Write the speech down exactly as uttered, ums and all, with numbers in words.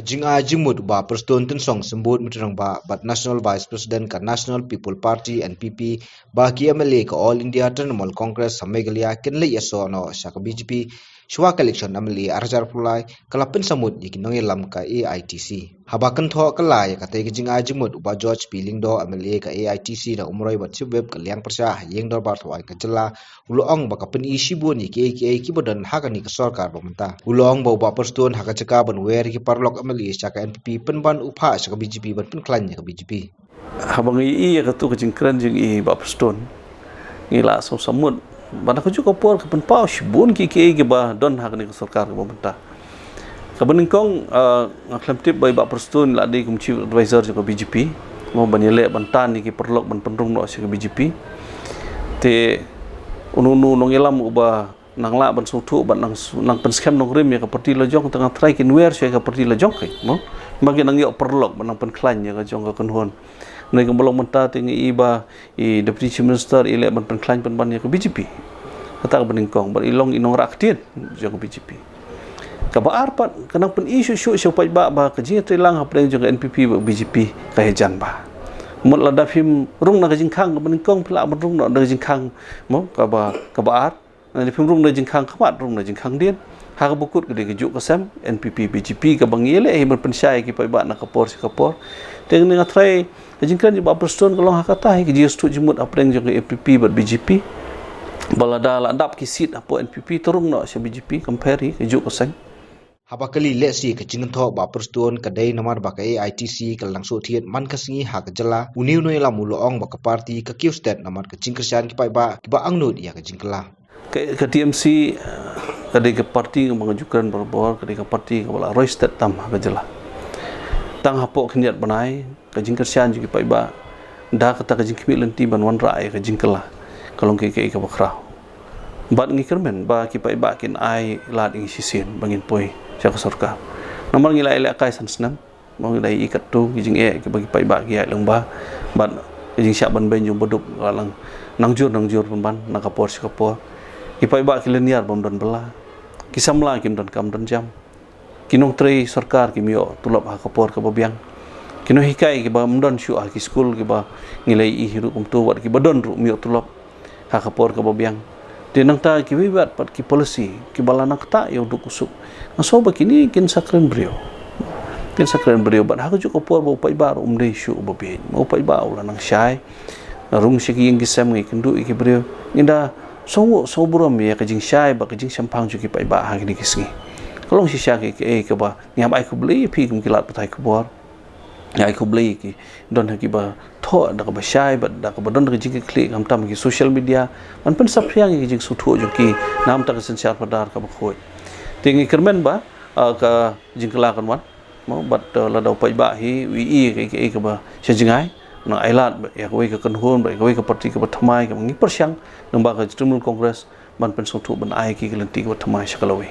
Jingai jingmut u Bah Prestone Tynsong Symbud Mawtyrkhang bad National Vice President ka National People Party N P P ba ki M L A ka All India Trinamool Congress ha Meghalaya kin leit ïasoh noh sha ka B J P shuwa ka election M L A arhajar arphew lai ka la pynsamut ïa ki nongïalam ka A I T C. Haba kynthoh kylla ïa katei ka jingai jingmut u Bah George P Lyngdoh M L A ka A I T C na Umroi bad Chief Whip ka Liang Pyrshah ha ïing dorbar thawaiñ ka jylla u la ong ba ka pyni shibun ïa kiei kiei kiba don ha kane ka sorkar ba mynta. U la ong ba u Bah Prestone ha ka jaka ban wer ïa ki paralok M L A sha ka N P P pynban u phah sha ka B J P ban pynkhlaiñ ïa ka B J P. Haba ngi ïohi ïa katu ka jingkren jong i Bah Prestone, ngi la sngewsamut ba na kajuh ka por ka pynpaw shibun kiei kiei kiba don ha kane ka sorkar kaba mynta. Kaba nyngkong, ah, nga khlem tip ba i Bah Prestone la dei kum chief advisor jong ka B J P, mo, ban ïaleh ban tan ïa ki paralok ban pynrung noh sha ka B J P. Te uno uno u nongïalam uba nang lah ban sngewthuh bad nang s-, nang pynskhem nongrim ïa ka party la jong, tang nga trai kin wer sha ka party la jong ki, mo. Ma ki nang ïoh paralok ban nang pynkhlaiñ ïa ka jong ka kynhun. Ngi kumba long mynta te ngi i ba i Deputy Chief Minister i leh ban pynkhlaiñ pynban ïa ka B J P. Kata kaba nyngkong, bad i long i nongrah ktien jong ka B J P. Kaba ar pat, ka nang pyni shuh shuh sha u paidbah ba ka jingïatreilang hapdeng jong ka N P P bad B J P ka ïajan bha. Mut lada phim rung na ka jingkhang kaba nyngkong, phi lah ban rung na ka jingkhang, mo, kaba, kaba ar. Lada phim rung na jingkhang khmat, rung na jingkhang dien. Ha kaba kut ka dei kajuh ka sem, N P P B J P kaba ngi ïaleh hi ban pynshai ki paidbah na ka por sha ka por. Te nga trai ka jingkren jong i Bah Prestone ka long ha kata hi ka jingsngewthuh jingmut hapdeng jong ka N P P bad B J P. Ba lada la dap ki seat hapoh N P P, to rung noh sha B J P, compare hi kajuh ka seng. Haba kylli lehse ka jingkynthoh Bah Prestone ka dei namar ba ka A I T C ka la nang shu thied man ka sngi ha ka jylla, une u nongïalam u la ong ba ka party ka kiew stet namar ka jingkyrshan ki paidbah kiba angnud ïa ka jingkylla. Ka, ka T M C, eh, ka dei ka party kaba nga ju kren barabor, ka dei ka party kaba la roi stet tam ha ka jylla. Tang hapoh khyndiat bnai, ka jingkyrshan jong ki paidbah da kata ka jingkhmih lynti ban wanrah ïa ka jingkylla ka long kaei kaei kaba khraw. Bad ngi kyrmen ba ki paidbah kin ai lad ïa ngi shisien ba ngin poi sha ka sorkar. Namar ngi la ïalehkai san snem, mo, ngi la ïohi katto ki jingeh kiba ki paidbah ki ïaid lyngba, bad ka jingshah ban beiñ jong badup ka la nang jur nang jur pynban na ka por sha ka por. Ki paidbah ki lynñiar bym don bylla, ki samla kim don kam don jam. Ki nongtrei sorkar kim ïoh tulop ha ka por kaba biang. Ki nonghikai kiba ym don shuh ha ki skul kiba ngi la ïohi ruh kumto, wat kiba don ruh ym ïoh tulop ha ka por kaba biang. Te nangta kiwei wat pat ki policy kiba la nang ktah ïa u duk u suk. Nga sngew ba kine kin sa kren briew. Kin sa kren briew bad ha kajuh ka por ba u paidbah ruh um dei shuh uba bieit. Ma u paidbah u la nang shai. Nga rung sha ki ïing ki sem, ngi kynduh ïa ki briew. Ngi da sngewburom ïa ka jingshai bad ka jingshemphang jong ki paidbah ha kine ki sngi. Ka long shisha kaei kaei kaba ngi hap ai khublei ïa phi kum ki lad pathai khubor. Ngi ai khublei ïa ki don ha kiba thoh da kaba shai bad da kaba don da ka jingkitkhlieh, khamtam ha ki social media, ban pynsaphriang ïa ka jingsngewthuh jong ki na ka bynta ka synshar phadar kaba khuid. Te ngi kyrmen ba, ah, ka jingkylla kan wan. Mo, bad, eh, lada u paidbah hi u ïohi kaei kaei kaba sha jngai, nang ai lad ïa kawei ka kynhun bad ïa kawei ka party kaba thymmai kaba ngi pyrshang, lyngba ka Trinamool Congress, ban pynsngewthuh ban ai ki ka lynti kaba thymmai sha ka lawei.